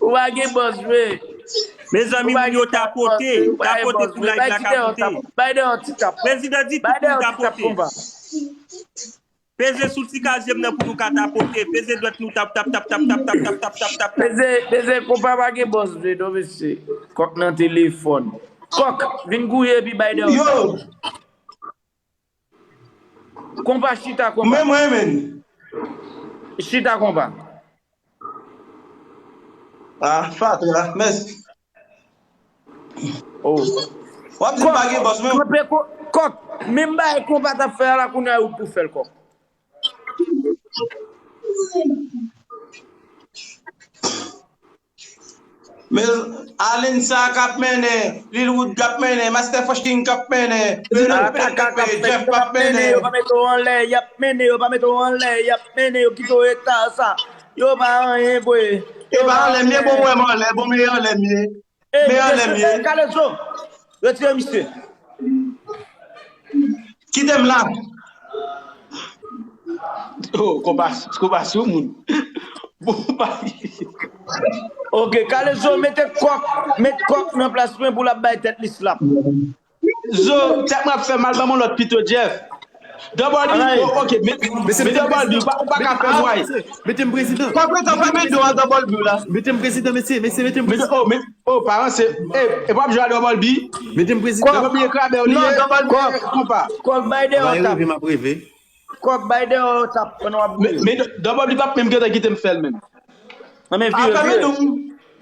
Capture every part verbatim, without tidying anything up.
Ou pa gen bòs vre. Mezanmi, moun yo tapote, tapote sou live la, tapote. Bay deyò ti tap. Prezidan di tout moun tapote. Peze sou ti kazye m nan pou nou ka tapote. Peze dwèt nou tap, tap, tap, tap, tap, tap, tap, tap, tap, tap. Peze, peze, konpa pa gen bòs vre non, mesye. Kòk nan telefòn. Kòk, vin gouye epi bay deyò. Yo! Konpa chita, konpa. Mwen, mwen, men. Chita, konpa. Ah, fatra, mèsi. Oh. W ap di m pa gen bòs menm? Kanpe ko-, kòk, menm bagay konpa t ap fè a la, kounye a ou pou fè l kòk. Men Alensa k ap mennen, Lil Wood k ap mennen, Master Fresh King k ap mennen, Jeff k ap mennen. Yo pa mete w anlè, y ap mennen, yo pa mete w anlè, y ap mennen, yo kite w eta sa. Yo pa anyen vre. E pa anlè m ye, bon, wè m anlè, bon, men anlè m ye. Men anlè m ye. Kalezo, retire misye. Kite m la. Oh, konpa, konpa sou moun. Bon, pa. Ok, Kalezo, mete kòk, met kòk nan plas mwen pou l ap bay tèt li slap. Zo, tèt mwen ap fè mal, ban m yon lòt pito, Jeff. Double B, oh, ok, men, men Double B, ou pa, ou pa ka fè m wè. Mete m prezidan. Kòk, ou fèmen do a Double B la. Mete m prezidan, mesye, mesye, mete m prezidan. Oh, men, oh, pa ranse. E, e p ap jwe a Double B. Mete m prezidan. Double B e krabè w li ye. Non, Double B, konpa. Kòk bay deyò tap. M ap reve, m ap reve. Kòk bay deyò tap pandan w ap gouye. Men, men Double B p ap menm gentan kite m fè l menm. Nan men vire, vire.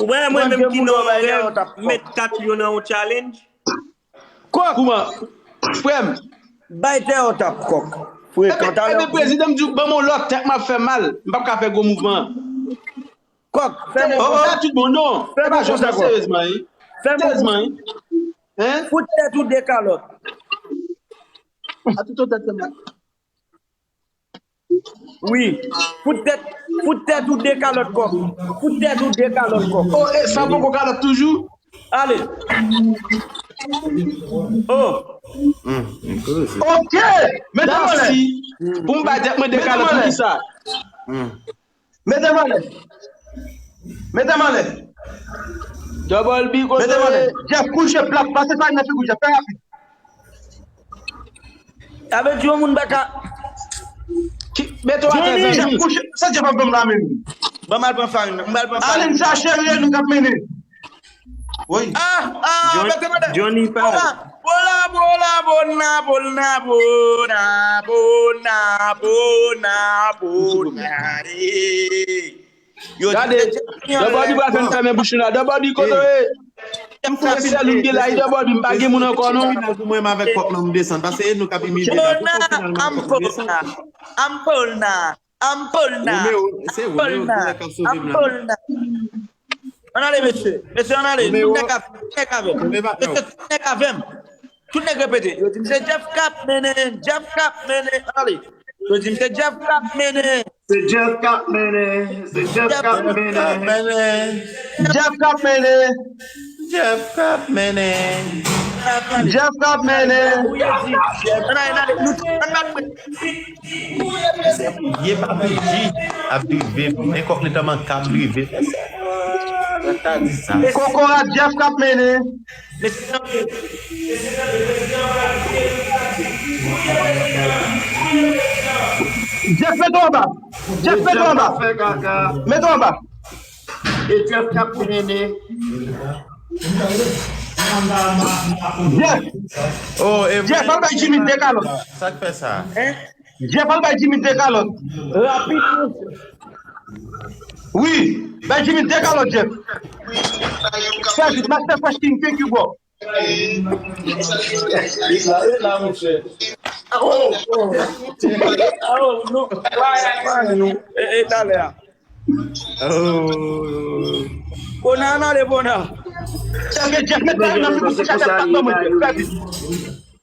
Ou wè mwen menm ki nan rèv, met kat yo nan yon challenge. Kòk! Kouman? Frè m. Bay deyò tap, kòk. Frekan talè. Ebyen, prezidan m di w ban m yon lòt, tèt m ap fè mal. M p ap ka fè gwo mouvman an. Kòk, fè m yon konsa. Oh, oh, tout bon, non. Fè m yon konsa, kòk. Seryezman, wi. Seryezman, wi. Hein? Fout tèt ou de kalòt. A tout tèt fè mal. Wi. Fout tèt, fout tèt ou de kalòt kòk. Fout tèt ou de kalòt kòk. Oh, e sa poko kalòt toujou? Ale. Oh. Ok. Mete m anlè. Pou m bay tèt mwen de kalòt pou kisa? Mete m anlè. Mete m anlè. Double B kote. Mete m anlè. Jeff kouche plat, pase sa nan figi w, Jeff, fè rapid. Sa vle di yon moun pa ka. Ki, mete w atè, Johnny, Jeff kouche, sa Jeff ap ban m la menm. Ban m al pran farin nan, m al pran farin. Alensa cheri, e nou k ap mennen. Wi. Ah, ah, John-, mete m anlè. Johnny pa. Bola, bola, bola, bona, bona, bona, bona, bona, bona, bona, eh. Yo di se Double B pral fè n fèmen bouch nou la. Double B kote w ye? M kwè sèl ou m gen la, e Double B, m pa gen moun ankò non. Final pou mwen, m avèk kòk nan m desann. Paske e nou k ap imilye la. Pou finalman kòk desann. Ampolna, Ampolna, Ampolna, Ampolna. Ann ale, mesye. Mesye, ann ale. Tout nèg avè m. Tout nèg avè m. Mesye, tout nèg avè m. Tout nèg repete. Yo di m se Jeff k ap mennen, Jeff k ap mennen. Ann ale. Yo di m se Jeff k ap mennen. Se Jeff k ap mennen, se Jeff k ap mennen. Jeff k ap mennen. Jeff k ap mennen. Jeff k ap mennen. Ann ale, ann ale. Nou tout, ann al. Mesye, Papi G ap drive m. Men kòk li tèlman ka drive m. Mesye, mwen ta di sa. Kokorat Jeff k ap mennen. Mesye, Jeff, mete w anba. Jeff, mete w anba. Mete w anba. E Jeff k ap mennen. Jeff. Oh, e Jeff, al bay Jimmy de kalòt. Sa k fè sa? Jeff, al bay Jimmy de kalòt. Rapid, mesye. Wi, bay Jimmy de kalòt, Jeff. Fè vit, Master Fresh King, thank you, bro. E la, e la, monchè. Oh, oh. Oh, non. E, e, talè a. Oh. Bona, ann ale, Bona. Jeff, Jeff, met sa nan figi w, Jeff, fè vit.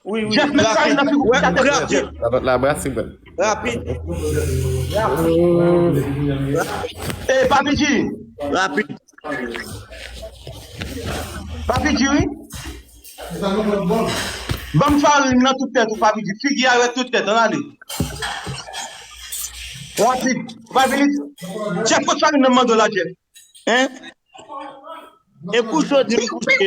Wi, wi. Jeff, met sa nan figi w, Jeff. Rapid. La, la, brasi, bro. Rapid. Rapid. Eh, Papi G. Rapid. Papi G, wi. Ban m farin nan tout tèt ou, Papi G. Figi a ret tout tèt, ann ale. Rapid. Ou pa vini. Jeff, kot farin nan m mande w la, Jeff? Hein? E kou jodi m kouche.